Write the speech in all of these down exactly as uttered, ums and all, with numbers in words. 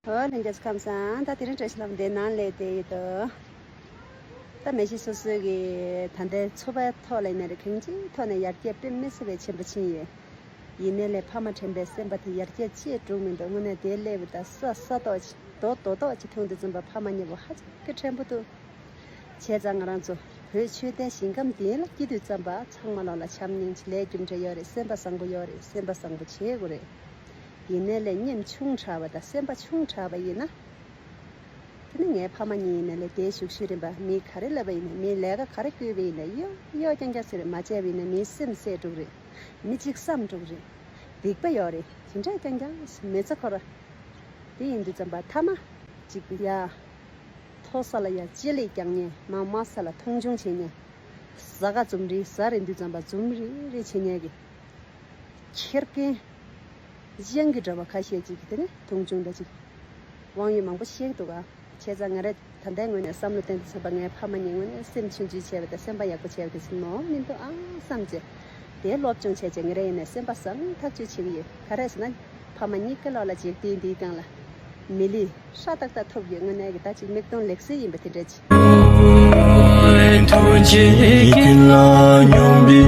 ཨོ་ལྷན་རྒྱས་ཁམས་བཟང་། ད་དེ་རིང་བཀྲ་ཤིས་ལྷ་མོ་འདི་ནང་ལས་བསྡད་ཡོད་དོ། ད་མི་ཤི་སོ་སོའི་གི་ད་ལྟའི་འཚོ་བའི་ཐོག་ལ་ཡིན་ན་རེ་གང་ཅིའི་ཐོག་ནས་ཡར་རྒྱས་དཔེ་མི་སྲིད་པའི་ཆེན་པོ་ཕྱིན་ཡོད། ཡིན་ནའི་ལས་ཕ་མ་དྲན་པའི་སེམས་པ་དེ་ཡར་རྒྱས་ཅིའི་འགྲོ་མི་འདུག་དངོས་གནས་དེ་སླེབས་པ་ད་ས་ས་ཏོག་ཅིག་རྡོ་རྡོ་ཏོག་ཅིག་མཐོང་དུས་ཙམ་པ་ཕ་མ་མཉེས་པོ་ཧ་ཅང་གི་ཕྲན་བུ་འདུག་བྱས་ཙང་ང་རང་ཚོ་བོད་ཆོས་ལྡན་ཞིང་ཁམས་འདི་ལ་སྐྱེས་དུས་ཙམ་པ་ཚང་མ་ལོག་ལ་བྱམས་སྙིང་རྗེ་ལས་རྒྱུ་འབྲས་ཡོད་རེད། སེམས་པ་བཟང་པོ་ཡོད་རེད། སེམས་པ་བཟང་པོ་བྱེད་དགོས་རེད། ཡིན་ནའི་ལས་སྙེམས་ཆུང་དྲགས་པ་དང་སེམས་པ་ཆུང་དྲགས་པ་ཡིན་ན། དེ་ནི་ངའི་ཕ་མ་གཉིས་ཡིན་ནའི་ལས་དེའི་གཞུག་ཤུལ་རིམ་པ་མི་ག་རེ་ལབ་པ་ཡིན་ནའི་མི་ལས་ཀ་ག་རེ་བསྐུལ་བ་ཡིན་ནའི་གཡོ་གཡོ་རྐྱང་རྐྱང་ཟེར་རེད། མ་བྱས་པ་ཡིན་ནའི་མིའི་སེམས་བསད་འགྲོ་གི་རེད། མི་གཅིག་བསམ་འགྲོ་གི་རེད། སྡིག་པ་ཡོད་རེད། དེ་འདྲ་རྐྱང་རྐྱང་མི་ཚེ་ཁོ་ར། དེ་ཡིན་དུས་ཙམ་པ་ཐ་མ་གཅིག་ཡ། མཐོ་ས་ལ་ཡ་ལྕེ་ལེ་རྒྱག་མཁན། མ་དམའ་ས་ལ་མཐོང་ཆུང་བྱེད་མཁན། ཟ་ཁ་འཛུམ་རི་ཟ་རན་དུས་ཙམ་པ་འཛུམ་རི་རི་བྱེད་མཁན་གྱི་ཁེར་རྐྱང་གི་འདྲ་བ་ཁ་ཤས་ཅིག་གིས་དེ་ནི་མཐོང་ཆུང་འདྲ་ཅིག་དབང་ཡོད་མང་པོ་བཤད་འདུག་ག་བྱས་ཙང་ང་རེ་ད་ལྟའི་ངོས་ནས་བསམ་བློ་བཏོན་དུས་ཙམ་པ་ངའི་ཕ་མ་གཉིས་ངོས་ནས་སེམས་ཆུང་ཆུང་བྱས་པ་དང་སེམས་པ་ཡག་པོ་བྱས་པ་དེ་ཚོ་ནོར་མི་འདུག་ཨང་བསམ་བྱས། དེ་སློབ་སྦྱོང་བྱས་བྱས་ང་རེ་ཡིན་ནས་སེམས་པ་བཟང་ཐག་ཆོད་བྱེད་ཀྱི་ཡོད། ག་རེ་ཟེར་ན། ཕ་མ་གཉིས་ཀ་ལོག་ལ་འཇིག་རྟེན་འདིའི་སྒང་ལ་མི་ལུས་ཧྲ་ཏག་ཏག་ཐོབ་ཡོད། དངོས་གནས་ཀྱི་ད་ཅིག་མིག་མཐོང་ལེགས་གསལ་ཡིན་པ་དེ་འདྲ་ཅིག་ཐུགས་རྗེ་ཀུན་ལ་སྙོམས་པའི་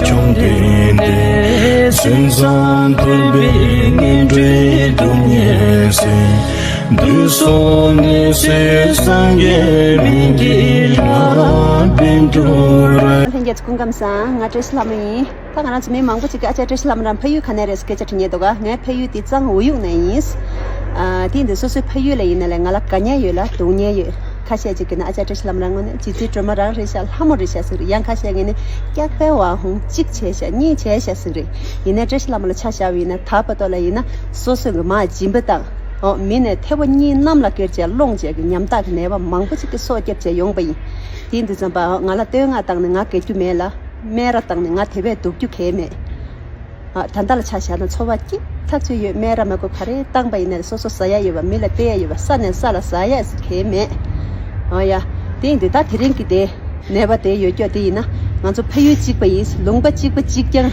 བཅོམ་ལྡན་འདས། སེམས་ཙམ་ཐོས་པས་ངན་འགྲོའི་སྡུག་བསྔལ་སེལ། དུས་གསུམ་ནི་སྲས་སངས་རྒྱས་མི་འགྱུར་ལྷ། བཻ་ཌཱུརྱ། ལྷན་རྒྱས་ཚོ་སྐུ་ཁམས་བཟང་། ང་བཀྲ་ཤིས་ལྷ་མོ་ཡིན། ད་ང་རང་ཚོ་མི་མང་པོ་ཅིག་གིས་ཨ་ཅག་བཀྲ་ཤིས་ལྷ་མོ་རང་ཕ་ཡུལ་ག་ནས་རེད་ཟེར་སྐད་ཆ་དྲི་མཁན་འདུག་ག་ངའི་ཕ་ཡུལ་དེ་གཙང་ཝུ་ཡུག་ནས་ཡིན། ཨ་དེ་ཡིན་དུས་སོ་སོའི་ཕ་ཡུལ་ལ་ཡིན་ན་ལས་ང་ལ་དགའ་མཁན་ཡོད་ལ་སྡུག་བསྔལ་ཡོད། ཁ་ཤས་ཅིག་གིས་ན་ཨ་ཅག་བཀྲ་ཤིས་ལྷ་མོ་རང་དངོས་གནས་རྗེ་བཙུན་སྒྲོལ་མ་རང་རེད་ཤག་ལྷ་མོ་རེད་ཤག་ཟེར་རེད། ཡང་ཁ་ཤས་ཀྱིས་ནི་སྐྱག་པའི་ཝ་ཧུང་གཅིག་བྱས་ཤག་གཉིས་བྱས་ཤག་ཟེར་རེད། ཡིན་ནའི་བཀྲ་ཤིས་ལྷ་མོ་ལ་ཆ་བཞག་པ་ཡིན་ན་ད་བར་དུ་ལ་ཡིན་ན་སོ་སོ་གི་མ་སྦྱིན་པ་དང་། ཨོ་མི་ནས་ཐེ་བོ་གཉིས་གནམ་ལ་ཀེར་བྱས་སློང་བྱས་ཀྱི་ཉམ་ཐག་གི་ནད་པ་མང་པོ་ཅིག་གི་སྲོག་བསྐྱབས་བྱས་ཡོང་པ་ཡིན། དེ་ཡིན་དུས་ཙམ་པ་ང་ལ་བསྟོད་བསྔགས་བཏང་ནས་ང་དགའ་རྒྱུ་མེད་ལ། སྨད་ར་བཏང་ནས་ང་དེ་བས་སྡུག་རྒྱུ་གལ་མེད། ཨ་ད་ལྟ་ལ་ཆ་བཞག་ན་འཚོ་བ་སྐྱིད་ཐག་ཆོད་ཡོད། སྨད་ར་མ་དགོས་ག་རེ་བཏང་པ་ཡིན་ན་སོ་སོ་ཟ་ཡ་ཡོད་པ། མི་ལ་སྟེར་ཡ་ཡོད་པ། ས་ནས་ས་ལ་ཟ་ཡ་གལ་མེད། ཨོ་ཡ། དེ་ཡིན་དུས་ད་དེ་རིང་གི་དེ། ནད་པ་དེ་ཡོད་སྐྱོ་དེ་ཡིན་ན་ང་ཚོ་ཕ་ཡུལ་གཅིག་པ་ཡིན། ལུང་པ་གཅིག་པ་གཅིག་རྐྱང་།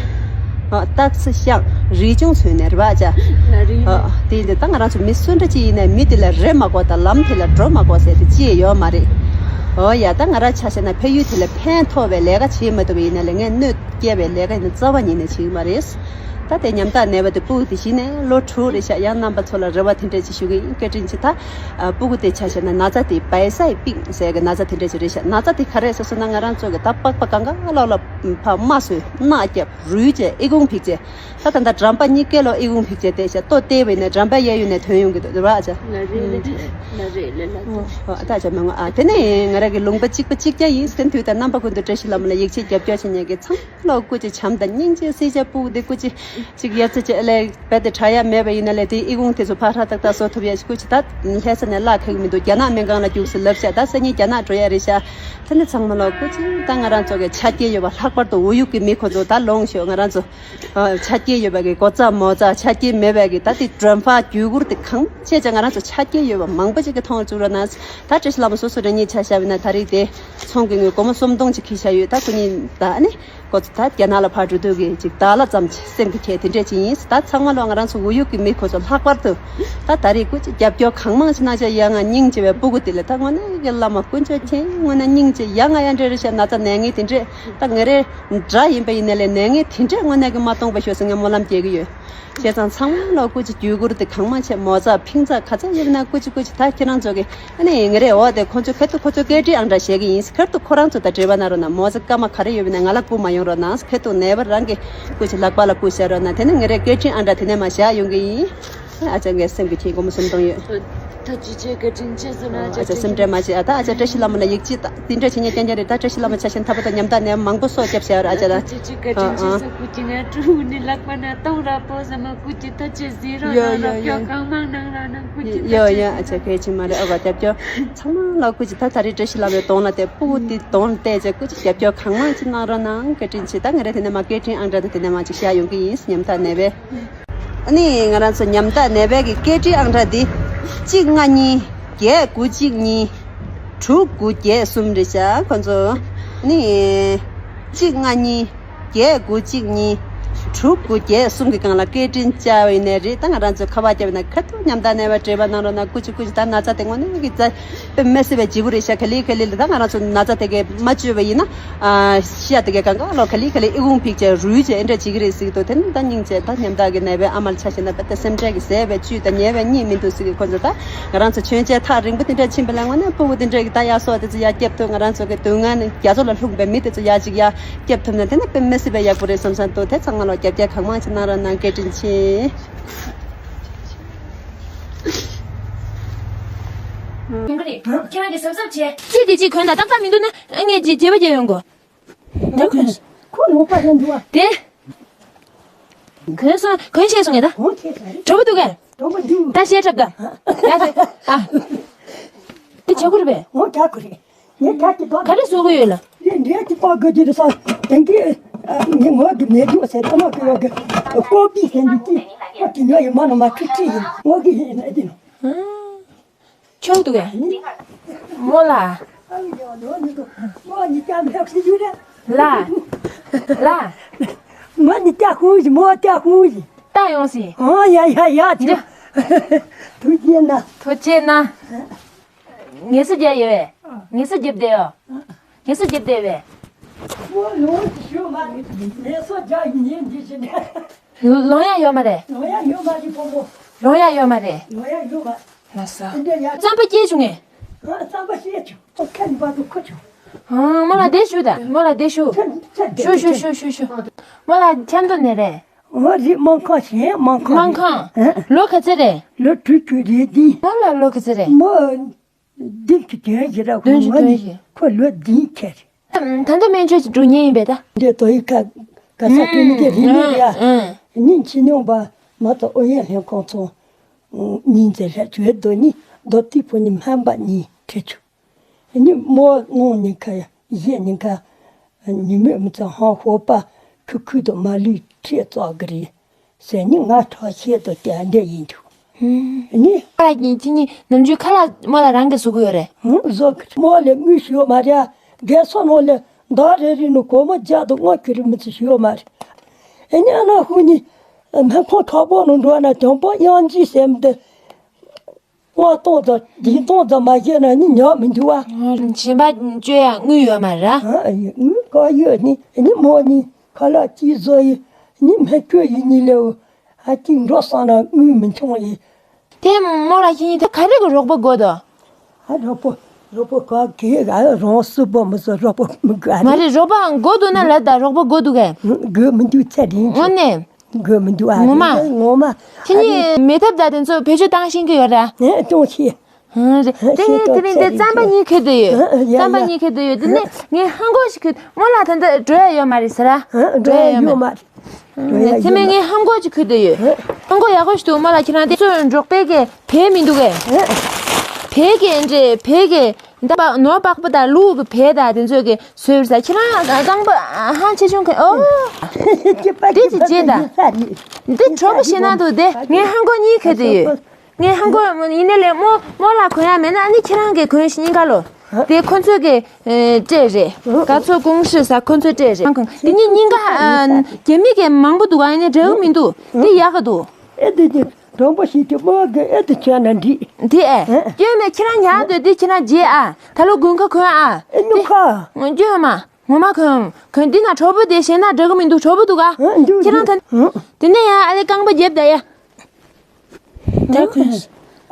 ཨ་སྟག་རྩེ་ཤང་རི་ལྗོངས་ཚུན་ནས་རེད་པ་ཨ་ཅག་ཨ་དེ་ཡིན་དུས་ད་ང་རང་ཚོ་མི་སུ་འདྲ་ཅིག་ཡིན་ནའི་མི་དེ་ལ་རེ་མ་དགོས་དང་ལམ་དེ་ལ་འགྲོ་མ་དགོས་ཟེར་དེ་ཅི་ཡང་ཡོད་མ་རེད། ཨོ་ཡ། ད་ང་རང་ཆ་བཞག་ན་ཕ་ཡུལ་དེ་ལ་ཕན་ཐོགས་པའི་ལས་ཀ་བྱེད་མ་ཐུབ་པ་ཡིན་ན་ལས་ངས་གནོད་སྐྱེལ་བའི་ལས་ཀ་ཡིན་ན་རྩ་བ་ཉིད་ནས་བྱེད་ཀྱི་མ་རེད། ད་དེ་ཉམ་ཐག་ནད་པ་དེ་སྤུ་གུ་དེ་གཞི་ནས་ལོ་དྲུག་རེད་ཤག་ཡང་རྣམ་པ་ཚོ་ལ་རེ་བ་དེ་འདྲ་ཅིག་ཞུ་གི་ཡིན། བཀའ་དྲིན་ཆེ། ད་ཨ་སྤུ་གུ་དེ་ཆ་བཞག་ན་ན་ཚ་དེ་བའི་སའི་པིང་ཟེར་གི་ན་ཚ་དེ་འདྲ་ཅིག་རེད་ཤག་ན་ཚ་དེ་ག་རེ་ཟེར་སོང་ན་ང་རང་ཚོ་གི་ད་པགས་པ་གང་ག་ལོག་ལ་ཕར་རྨ་བཟོས། རྣག་བརྒྱབ། རུལ་བྱས། ཨི་ཁུང་ཕིག་བྱས། ད་ད་ལྟ་འགྲམ་པ་གཉིས་ཀའི་ལོག་ཨི་ཁུང་ཕིག་བྱས་བསྡད་ཤག་ལྟོ་སྟེར་བ་ཡིན་ན་འགྲམ་པའི་གཡས་གཡོན་ནས་ཐོན་ཡོང་གི་འདུག་རེད་པ་ཨ་ཅག་ལ་རེ་ལ་ལ་ལ་ལ། ཨོ་ཨོ་ད་ཅག་མི་ངོ་ཨ། དེ་ནས་ང་རང་གི་ལུང་པ་གཅིག་པ་གཅིག་རྐྱང་ཡིན། དེ་དུས་ད་རྣམ་པ་ཀུན་ཏུ་བཀྲ་ཤིས་ལྷ་མོ་ལ་ཡིད་ཆེས་རྒྱབ་སྐྱོར་བྱེད་མཁན་གྱི་ཚང་ལོ་སྐུ་མཁྱེན་བྱམས་དང་སྙིང་རྗེ་སྲིད་ཆ་སྤུ་གུ་དེ་སྐུ་མཁྱེན་ཅིག་ཡབ་ཚ་ཅིག་ཨ་ལས་རྦད་དེ་དྲག་ཡ་མེད་པ་ཡིན་ན་ལས་དེ་ཨི་ཁུང་དེ་ཚོ་ཕར་ཧྲ་ཏག་ཏག་བཟོ་ཐུབ་ཡ་ཞིག་སྐུ་མཁྱེན། ད་ལྷ་ས་ནས་གླ་ཁེག་མི་འདུག་རྒྱ་ནག་སྨན་ཁང་ལ་རྒྱུགས་སུ་ལབ་ཤག་ད་སང་ཉིན་རྒྱ་ནག་འགྲོ་ཡ་རེད་ཤག་དེ་ནས་ཚང་མ་ལོ་སྐུ་མཁྱེན། ད་ང་རང་ཚོ་གི་ཆ་རྐྱེན་ཡོད་པ་ལྷག་པར་དུ་ཝུ་ཡུག་གི་མི་ཁོ་ཚོ་ད་ལོངས་ཤོག་ང་རང་ཚོ་ཆ་རྐྱེན་ཡོད་པ་གི་སྒོ་རྩ་མོ་རྩ་ཆ་རྐྱེན་མེད་པ་གི་ད་དེ་ཌོན་ཕ་རྒྱུ་གུར་དེ་གང་བྱས་ཀྱང་ང་རང་ཚོ་ཆ་རྐྱེན་ཡོད་པ་མང་པོ་ཅིག་གི་མཐོང་བ་བཅུག་རོགས་གནང་། ད་བཀྲ་ཤིས་ལྷ་མོ་སོ་སོ་རང་ཉིད་ཆ་བཞག་པ་ཡིན་ན་ད་རེས་དེ་ཚོང་གི་ངོས་སྒོར་མོ་སུམ་སྟོང་ཅིག་ཁྱེར་བཞག་ཡོད། ད་ཁོ་གཉིས་ད་ཨ་ནི། ཁོ་ཚོ་ད་རྒྱ་ནག་ལ་ཕར་འགྲོ་དུས་ཀྱི་ཅིག་དར་ལ་ཙམ་ཅིག་སེམས་ཀྱི་ཁྱད་དེ་འདྲས་ཅིག་ཡིན། ད་ཚང་མ་ལོ་ང་རང་ཚོ་ཝུ་ཡུག་གི་མི་ཁོ་ཚོ་ལྷག་པར་དུ་ད་ད་རེས་སྐུ་མཁྱེན་རྒྱབ་སྐྱོར་གང་མང་ཅིག་གནང་བྱས་ཡ་ང་སྙིང་རྗེ་བའི་སྤུ་གུ་དེ་ལ་ད་དངོས་གནས་ཀྱི་བླ་མ་དཀོན་མཆོག་མཁྱེན། དངོས་གནས་སྙིང་རྗེ་ཡ་ང་ཡ་འདྲ་རེད་ཤག་ན་ཚ་ནད་ངན་དེ་འདྲས་ད་ང་རེ་འདྲ་ཡིན་པ་ཡིན་ན་ལས་ནད་ངན་དེ་འདྲས་དངོས་གནས་ཀྱི་མ་གཏོང་པ་ཤོག་ཟེར་ངས་སྨོན་ལམ་རྒྱག་གི་ཡོད། བྱས་ཙང་ཚང་མ་ལོ་སྐུ་མཁྱེན་རྒྱུ་གུར་དེ་གང་མང་བྱས་མོ་རྩ་ཕིང་རྩ་ག་ཚད་ཡོད་ན་སྐུ་མཁྱེན་སྐུ་མཁྱེན་ད་ཁྱེད་རང་ཚོ་གི་ཨ་ནི་ངས་རེ་འོ་དེ་ཁོ་ཚོ་ཁ་ཐུག་ཁོ་ཚོ་སྐད་འཕྲིན་ཨང་གྲངས་བཤད་ཀྱི་ཡིན། ཁ་ཐུག་ཁོ་རང་ཚོ་དང་འབྲེལ་བ་གནང་རོགས་གནང་། མོ་ཚོ་སྐར་མ་ག་རེ་ཡོད་པ་ན་ང་ལ་སྐུར་མ་ཡོང་རོགས་གནང་། ཁ་ཐུག་ནད་པ་རང་གི་སྐུ་མཁྱེན་ལག་པ་ལ་སྐུ་བཞག་རོགས་གནང་། དེ་ནས་ངས་རེ་སྐད་འཕྲིན་ཨང་གྲངས་དེ་ནས་མར་བཞག་ཡོང་གི་ཡིན། ཨ་ཅག་ངའི་སེམས་ཀྱི་ཁྱེད་སྒོར་མོ་སུམ་སྟོང་ཡོད། ད་ཅི་བྱས་བཀའ་དྲིན་ཆེ་ཟེར་ན་ཨ་ཅག་སེམས་ཁྲལ་མ་བྱེད། ཨ་ད་ཨ་ཅག་བཀྲ་ཤིས་ལྷ་མོ་ལ་ཡིད་ཆེས་ད་དེ་འདྲ་བྱེད་མཁན་རྐྱང་རྐྱང་རེད། ད་བཀྲ་ཤིས་ལྷ་མོ་ཆ་བཞག་ན་ད་བར་དུ་ཉམ་ཐག་ནད་མང་པོ་སྲོག་བསྐྱབས་བཞག་ཡོད་རེད། ཨ་ཅག་ད་ཅི་བྱས་བཀའ་དྲིན་ཆེ་ཟེར། སྐུ་མཁྱེན་ང་ཕྲུ་གུ་ནི་ལག་པ་ན་སྟོང་ར་པོ་ཟེར་མ། སྐུ་མཁྱེན་ད་ཅི་ཟེར་རོགས་གནང་། རོགས་སྐྱོར་གང་མང་གནང་རོགས་གནང་། སྐུ་མཁྱེན་ཡོ་ཡོ་ཨ་ཅག་གལ་ཆེ་མ་རེད། ཨ་བ་རྒྱབ་སྐྱོར་ཚང་མ་ལ་སྐུ་མཁྱེན་ད་ད་རེས་བཀྲ་ཤིས་ལྷ་མོའི་གདོང་ལ་བལྟས་སྤུ་གུ་དེ་གདོང་ལ་བལྟས་བྱས་སྐུ་མཁྱེན་རྒྱབ་སྐྱོར་གང་མང་ཅིག་གནང་རོགས་གནང་། བཀའ་དྲིན་ཆེ། ད་ང་རེ་དེ་ནས་མར་སྐད་འཕྲིན་ཨང་གྲངས་དེ་དེ་ནས་མར་ཅིག་བཞག་ཡོང་གི་ཡིན། ཉམ་ཐག་ནད་པའི་ཨ་ནི་ང་རང་ཚོ་ཉམ་ཐག་ནད་པའི་གི་སྐད་འཕྲིན་ཨང་གྲངས་འདི་གཅིག་ལྔ་གཉིས་བརྒྱད་དགུ་གཅིག་གཉིས་དྲུག་དགུ་བརྒྱད་གསུམ་རེད་ཤག་ཁོང་ཚོ་ཨ་ནི་གཅིག་ལྔ་གཉིས་བརྒྱད་དགུ་གཅིག་གཉིས་ དྲུག་དགུ་བརྒྱད་གསུམ་གྱི་སྒང་ལ་སྐད་འཕྲིན་བཅར་བ་ཡིན་ནའི་རེད། ད་ང་རང་ཚོས་ཁ་པར་བརྒྱབ་ན་ཁ་ཐུག་མཉམ་དུ་གནས་པ་འབྲེལ་བ་གནང་རོགས་གནང་། སྐུ་མཁྱེན་སྐུ་མཁྱེན། ད་ན་ཚ་དེ་དངོས་གནས་ཀྱི་རྩ་དཔེ་མི་སྲིད་པའི་ལྗིད་པོ་རེད་ཤག་ག་ལེ་ག་ལེ་ལ་ད་ང་རང་ཚོ་ན་ཚ་དེ་གས་མ་བཅོས་པ་ཡིན་ན། ཨ་ཤི་ཡ་དེ་གས་གང་ག་ལོ་ག་ལེ་ག་ལེ་ཨི་ཁུང་ཕིག་བྱས་རུལ་བྱས་ཨེ་འདྲ་བྱེད་ཀྱི་རེད་ཟེར་གྱི་འདུག་དེ་ནི་ད་སྙིང་རྗེ། ད་ཉམ་ཐག་གི་ནད་པའི་ཨ་མ་ལ་ཆ་བཞག་ན་དཔེ་ད་སེམས་ཁྲལ་གྱི་ཟས་པའི་བཅུད་དང་ཉལ་བའི་གཉིད་མི་འདུག་ཟེར་གྱི། ཁོ་ཚོ་ད་ང་རང་ཚོ་མཆོད་མཇལ་ཐག་རིང་པོ་དེ་འདྲ་ཕྱིན་པ་ལ་དངོས་གནས་སྤུ་གུ་དེ་འདྲ་གི་ད་ཡ་སོ་དེ་ཚོ་ཡ་སྐྱབས་ཐུབ། ང་རང་ཚོ་གི་སྡུག་བསྔལ་ནི་རྒྱ་མཚོ་ལ་ལྷུང་པའི་མི་དེ་ཚོ་ཡ་ཅིག་ཡ་སྐྱབས་ཐུབ་ན་དེ་ནི་དཔེ་མི་སྲིད་པའི་ཡག་པོ་རེད་བསམ་བསམ་འདུག་དེ་ཚང་མ་ལ་རྒྱབ་སྐྱོར་གང་མང་ཞིག་གནང་རོགས་གནང་། བཀའ་དྲིན་ཆེ། ཡོང་གི་རེད། ཁྱེད་རང་གིས་གཟབ་གཟབ་བྱས། ཅི་དེ་ཅི་གོན་ད་ཏག་ཏག་མི་འདུག་ན་ངས་ཅི་བྱེད་པ་བྱེད་ཡོང་གོ། ད་གོན། ཁོ་ལོག་པ་རེད་འདུག་ཨ། དེ། གོན་སོང་གོན་ཤེས་སོང་ངས་ད། གོན་ཤེས་སོང་རེད། གྲོགས་པོ་འདུག་གས། གྲོགས་པོ་འདུག་ད་བཤད་གྲབས་ད། ཡ་ཟེ། ཨ། དེ་བྱ་ཁུ་རེད་པས། ངོ་བྱ་ཁུ་རེད། ངས་ཁ་ཅིག་ག་རེ་བཟོ་གི་ཡོད་ལ། ངས་འདྲེ་ཅིག་པགས་དགོས་ཀྱི་རེད་ས། དེང་གི་ངས་ངོ་གི་མེད་འདུག་ཟེར། ཨ་མ་གི་ཡོད་གི་ཀོ་པི་ཟེར་འདུག་ཅི། ཨ་དེ་ཉོ་ཡི་མ་ན་མ་ཁྲི་ཁྲི་ཡིན། ངོ་གི་ཡིན་ཨ་དེ་ནོ། ཆོག་འདུག་གས། མོ་ལ། མོ་ནི་ཀྱང་མེད་ཁུ་ཡུ་རེད། ལ། ལ། མོ་ནི་ཀྱང་ཧུང་ཞིག་མོ་ཀྱང་ཧུང་ཞིག་ད་ཡོང་སི། ཨོ་ཡ་ཡ་ཡ་ཅི། ཐུགས་རྗེ་ན། ཐུགས་རྗེ་ན། ངལ་གསོ་རྒྱག་ཡོད་པས། ངལ་གསོ་རྒྱབ་བསྡད་ཡོད། ངལ་གསོ་རྒྱབ་བསྡད་པས། མོ་ལོང་ཞུ་མ་རེད། ངལ་གསོ་རྒྱག་ཡིན་འདི་ཞིག་རེད། ལོང་ཡ་ཡོད་མ་རེད། ལོང་ཡ་ཡོད་མ་རེད་ཕོ་མོ། ལོང་ཡ་ཡོད་མ་རེད། ལོང་ཡ་ཡོད་མ། ལ་ས། འདི་འདྲ་ཡ། རྩམ་པ་སྐྱེས་བྱུང་ངས། ཨ་རྩམ་པ་སྐྱེས་བྱུང་། ཨོ་ཁ་ནི་བ་དུ་ཁུ་བྱུང་། ཨ་མོ་ལ་བསྡད་ཞུ་ད། མོ་ལ་བསྡད་ཞུ། ཁ་ཁ་བསྡད་ཞུ་ཁ་ཞུ་ཁ་ཞུ་ཞུ་ཞུ། མོ་ལ་ཆབ་མདོ་ནས་རེད། ཨོ་རི་སྨར་ཁམས་གཞན་སྨར་ཁམས་སྨར་རེད། ཁམས། ཨ་ལོ་ག་ཚོད་རེད། ལོ་དྲུག་ཅུ་རེད་འདི། མོ་ལ་ལོ་ག་ཚོད་རེད། མོ་བདུན་ཅུ་དོན་བཞི་ར། བདུན་ཅུ་དོན་བཞི། ཁོ་ལོ་བདུན་ཁ་རེད། ད་ལྟ་སྨན་བཅོས་ཀྱི་འགྲོ་མཁན་ཡིན་པས་ད། འདི་དོ་ཡི་ཁ་ག་ས་སྤྲོད་མི་གི་རིག་གནས་ཡ། ཨང་། ཉིན་ཕྱི་ཉུང་པ་མ་གཏོགས་ཨོ་ཡན་ལྷན་ཁང་ཚོ་གཉིས་འཛིན་ར་བྱོས་རྡོ་ནི་རྡོ་ཏི་ཕོ་ནི་སྨན་པ་གཉིས་ཁྲིད་ཆུ། ནི་མོ་ནང་ནི་ཁ་ཡ་གཞན་ནི་ཁ་ཉི་མོ་མི་ཚང་ཧང་ཧོ་པ་ཁུ་ཁུ་དུ་མ་ལུས་ཁྲིད་བཙོག་གི་རེད། ཟེར་ནི་ང་ཁྲག་ཤེད་དུ་དེ་འདྲ་ཡིན་འདུག་ནི། ཁ་ལག་གི་ཁྱི་གཉིས་ནམ་རྒྱུན་ཁ་ལག་མོ་ལ་རང་གིས་བཟོ་གི་ཡོད་རེད། ཧུང་བཟོ་གི་རེད། མོ་ལ་དངུལ་ཞུ་ཡོད་མ་རེད། རྒན་སོ་ནོ་ལ་ཟླ་རེ་རེ་ནས་སྒོར་མོ་བརྒྱ་དང་ལྔ་ཁྱེར་མི་ཚེ་ཞུ་ཡོད་མ་རེད། ཨེ་ནི་ཨ་ན་ཧུ་ནི་སྨན་ཁང་དྲག་པོ་ནང་འགྲོ་ན་དང་པོ་དབྱང་ཅི་ཟེར་མི་འདི། ལྔ་སྟོང་དང་བདུན་སྟོང་ཙམ་མ་བཞེས་ན་ནི་ཉག་མི་འདུག་བ། གཞན་པ་བཅོས་ཡ་དངུལ་ཡོད་མ་རེད། ཨ་ཡོད་དངུལ་ག་ཡོད་ནི་ནི་མོ་ནི་ཁ་ལག་ཅི་བཟོ་ཡི་ནི་སྨན་བཅོས་ཡི་ནི་ལེའུ་ཨ་ཅིག་འགྲོ་སོང་ན་དངུལ་མི་འཁྱོངས་ཡི། དེ་མོ་ལ་ཁྱེད་གཉིས་དེ་ག་རེ་གི་རོགས་པ་དགོས་དོ། ཨ་རོགས་པ་རོགས་པ་ག་གི་ཨ་རང་སུ་པོ་མི་བཟོ་རོགས་པ་མི་དགོས་ཨ་མ་རེད། རོགས་པ་དགོས་འདུག་ན་ལབ་ད། རོགས་པ་དགོས་འདུག་གས། དགོས་མི་འདུག་ཚེ་རིང་ངོ་ནས། དགོས་མི་འདུག་ཨ། ངོ་མ། ངོ་མ། ཁྱེད་གཉིས་མེ་ཐབ་དང་དེ་ཚོ་བེད་སྤྱོད་བཏང་ཤེས་ཀྱི་ཡོད་ར། ཨེ་གཏོང་ཤེས། ཧུང་རེད། དེ་ངས་དེ་རིང་དེ་རྩམ་པ་གཉིས་ཁྱེར་དུ་ཡོད། ཨ་ཡ་རྩམ་པ་ཡ། གཉིས་ཁྱེར་དུ་ཡོད། དེ་ནས་ངས་ཧང་གོ་ཞིག་ཁྱེར། མོ་ལ་ད་ལྟ་འགྲོ་ཡ་ཡོད་མ་རེད་ཟེར་ར། ཨ་འགྲོ་ཡ་ཡོད་མ་རེད། འགྲོ་ཡ་ཡོད་མ་རེད། ཚེ་མེད་ངས་ཧང་གོ་ཅིག་ཁྱེར་དུ་ཡོད། ཨ་ཧང་གོ་ཡག་པོ་ཞིག་འདུག་མོ་ལ་ཁྱེད་རང་དེ་ཚོ་འབྲོག་པའི་གི་བལ་མི་འདུག་གས། ཨ་བལ་གི་འདྲེ་བལ་གི་ད་པ་ནོར་པགས་པ་དང་ལུག་གི་བལ་དང་དེ་ཚོ་གི་སོས་ཟ། ཁྱེད་རང་རྐང་པ་ཧང་ཆེ་ཆུང་གི་ཨོ། འདི་ཅི་བྱེད་ད། འདི་གྲོགས་པོ་ཤེས་ན་འདུག་དེ་ངས་ཧང་གོ་གཉིས་ཁྱེར་དུ་ཡོད། ངས་ཧང་གོ་ཡིན་ནའི་ལས་མོ་མོ་ལ་གོན་ཡ་མེད་ན་ཨ་ནི་ཁྱེད་རང་གིས་གོན་ཤིག་སྙིང་ག་ལོ། དེ་ཁོ་ཚོས་གི་སྤྲད་རེད། ག་ཚོད་ཀུང་ཧྲི་ཟ་ཁོ་ཚོས་སྤྲད་རེད། དེ་ནི་སྙིང་ག་རྒྱ་མི་གི་མང་པོ་འདུག་ཨ་ནི་འདྲ་གི་མི་འདུག་དེ་ཡག་གི་འདུག་ཨེ་དེ་དེ་གྲོགས་པོ་ཤེས་ཀྱི་མོ་གི་ཨེ་དེ་བྱས་ན་འགྲིག་དེ་ཨེ། སྐྱོན་མེད། ཁྱེད་རང་ཉལ་སྡོད་དེ་ཁྱེད་རང་བརྗེད་ཨ། ད་ལོ་དགུན་ཁ་གོན་ཨ། ཨེ་སྨྱུག་ཁ། སྐྱོན་མ། ངོ་མ་གོན། གོན་འདི་ན་གྲོགས་པོ་དེ་ཞེད་སྣང་འདྲ་གི་མི་འདུག་གྲོགས་པོ་འདུག་ག་ཨ་འདུག་ཁྱེད་རང་ད། ཨ་དེ་ནས་ཡང་ཨ་ལེ་རྐང་པ་རྒྱབ་ད་ཡ། ད་གོན།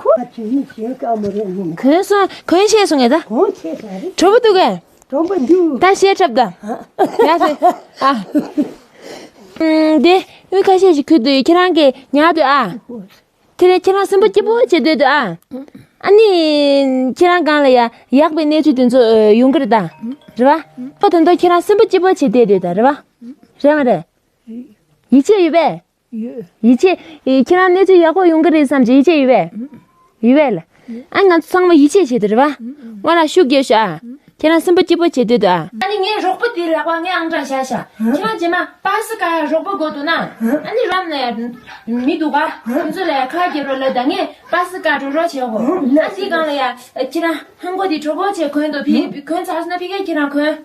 ཁོ་ཨ་ཅི་ནི་ཞེད་དཀའ་མོ་རེད་ནི། གོན་སོང་གོན་ཤེས་སོང་ངས་ད། གོན་ཤེས་ས་རེད། གྲོགས་པོ་འདུག་གས། གྲོགས་པོ་འདུག་ད་བཤད་གྲབས་ད། ཡ་ཟེ། ཨ། ཨུམ་དེ་དངུལ་ཁ་ཤས་ཤིག་ཁུར་དུ་ཡོད། ཁྱེད་རང་གིས་ཉར་དུ་ཨ། དེ་ནས་ཁྱེད་རང་སེམས་པ་སྐྱིད་པོ་བྱེད་སྡོད་དུ་ཨ། ཨ་ནི། ཁྱེད་རང་སྒང་ལ་ཡ་ཡག་པའི་གནས་ཚུལ་དེ་ཚོ་ཡོང་གི་རེད་ད། རེད་བ། ཨོ་དོན་དུ་ཁྱེད་རང་སེམས་པ་སྐྱིད་པོ་བྱེད་བསྡད་སྡོད་ད་རེད་བ། རེད་མ་རེད། ཡིད་ཆེས་ཡོད་པས། ཡིད་ཆེས། ཁྱེད་རང་གནས་ཚུལ་ཡག་པོ་ཡོང་གི་རེད་བསམ་གྱི་ཡིད་ཆེས་ཡོད་པས། ཡོད་པས་ལ། ཨ་ང་ཚོ་ཚང་མ་ཡིད་ཆེས་བྱེད་དུ་རེད་བ། ང་ལ་ཤུགས་རྒྱབ་ཤོག་ཨ། ཁྱེད་རང་སེམས་པ་སྐྱིད་པོ་བྱེད་འདོད་འདུག་ཨ། ཨ་ནི་ངའི་རོགས་པ་དེ་ལག་པ་ངའི་ཨང་གྲངས་བཞག་ཤག་ཁྱེད་རང་རྗེས་མ་པ་སི་ཀ་རོགས་པ་དགོས་འདུག་ན། ཨ་ནི་རམ་ནས་མི་འདུག་ག་ཁོང་ཚོ་ལ་ཁ་རྒྱབ་རོགས་ལ་ད་ངས་པ་སི་ཀ་འགྲོ་རོགས་བྱེད་གོ་ཨ་དེ་སྒང་ལ་ཡ་ཁྱེད་རང་ཧང་གོ་དེ་གྲོགས་པོ་བྱས་གོན་འདུག་ཕི་གོན་ཚར་སོང་ན་ཕི་ཀ་ཁྱེད་རང་གོན། ཨ་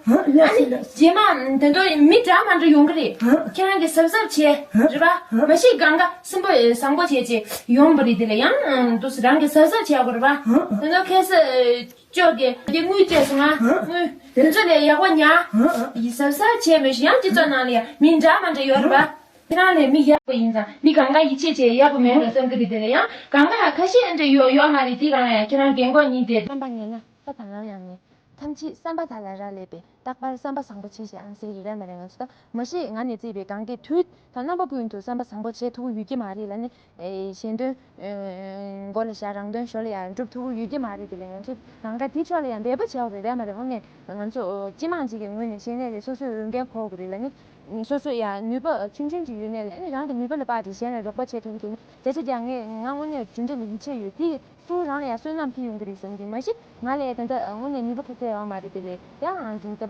ནི་རྗེས་མ་དེ་ཚོ་མི་འདྲ་མ་འདྲ་ཡོང་གི་རེད། ཁྱེད་རང་གི་གཟབ་གཟབ་བྱས་རེད་པ། མ་གཞི་གང་ག་སེམས་པ་བཟང་པོ་བྱས་བྱས་ཡོང་བ་རེད། དེ་ལ་ཡང་དུ་རང་གི་གཟབ་གཟབ་བྱས་གོ་རེད་པ། དེ་ཚོ་ཁ་སང་། ཅོག་གི་དེ་དངུལ་སྤྲད་སོང་ང་། དངུལ་དེ་ཚོ་ལས་ཡག་པོ་ཉར། ཡིད་གཟབ་གཟབ་བྱས་མི་ཤེས་ཡང་སྤྱི་ཚོགས་ནང་ལ་ཡང་མི་འདྲ་མ་འདྲ་ཡོད་རེད་པ། ཁྱེད་རང་ལས་མི་ཡག་པོ་ཡིན་ཙང་མི་གང་ག་ཡིད་ཆེས་བྱས་ཡག་པོ་མེད་འགྲོ་བསམ་གི་རེད། དེ་ལ་ཡང་གང་ག་ཁ་ཤས་འདྲ་ཡོད་ཡོད་མ་རེད། དེ་གང་ལ་ཡང་ཁྱེད་རང་རྒན་གོག་ཉིད་དེ། རྣམ་པ་ངན་ན་ས་དང་ལམ་ཡང་ངན། ཐམས་ཅད་བསམ་པ་དག་ལ་རག་ལས་པས། རྟག་པར་བསམ་པ་བཟང་པོ་བྱེད་ཞེས་ཨང་སེ་རི་ར་མ་རེ་ང་ཚོ་ད་མ་གཞི་ང་ནས་བརྩིས་པའི་གང་གའི་དུས་དང་རྣམ་པ་ཀུན་ཏུ་བསམ་པ་བཟང་པོ་བྱེད་ཐུབ་ཀྱི་ཡོད་ཀྱི་མ་རེད་ལ་ནི། གཞན་དོན་མགོ་ལ་བཞག་རང་དོན་ཞོར་ལ་ཡང་སྒྲུབ་ཐུབ་ཀྱི་ཡོད་ཀྱི་མ་རེད། དེ་ལས་ང་ཚོ་གང་ག་དེ་ཕྱོགས་ལ་ཡང་འབད་པ་བྱས་པ་རེད་ལ་མ་རེད། འོ་ངས་ང་ཚོ་སྤྱི་དམངས་ཅིག་གི་ངོས་ནས་བཤད་ནས་རེད། སོ་སོའི་འོས་འགན་འཁུར་དགོས་རེད་ལ་ནི། སོ་སོ་ཡང་ནུས་པ་ཆུང་ཆུང་ཅིག་ཡོད་ནས་ལ་ནི་རང་གི་ནུས་པ་ལ་དཔག་ཅིག་གཞན་ལ་རོགས་པ་བྱེད་ཐུབ་ཀྱི་ནི་བརྒྱ་ཆ་བརྒྱ་ངས་ང་དངོས་གནས་རྒྱུན་ལྡན་ལ་ཡིད་ཆེས་ཡོད་དེ། སུ་རང་ལ་ཡང་བསོད་ནམས་ཕུལ་ཡོང་གི་རེད་བསམ་གྱི་མ་གཞི་ང་ལ་ད་ལྟ་དངོས་གནས་ནུས་པ་ག་ཚད་ཡོད་མ་རེད། དེ་ལས་ཡང་ང་ཚོ་ལྟ་བ་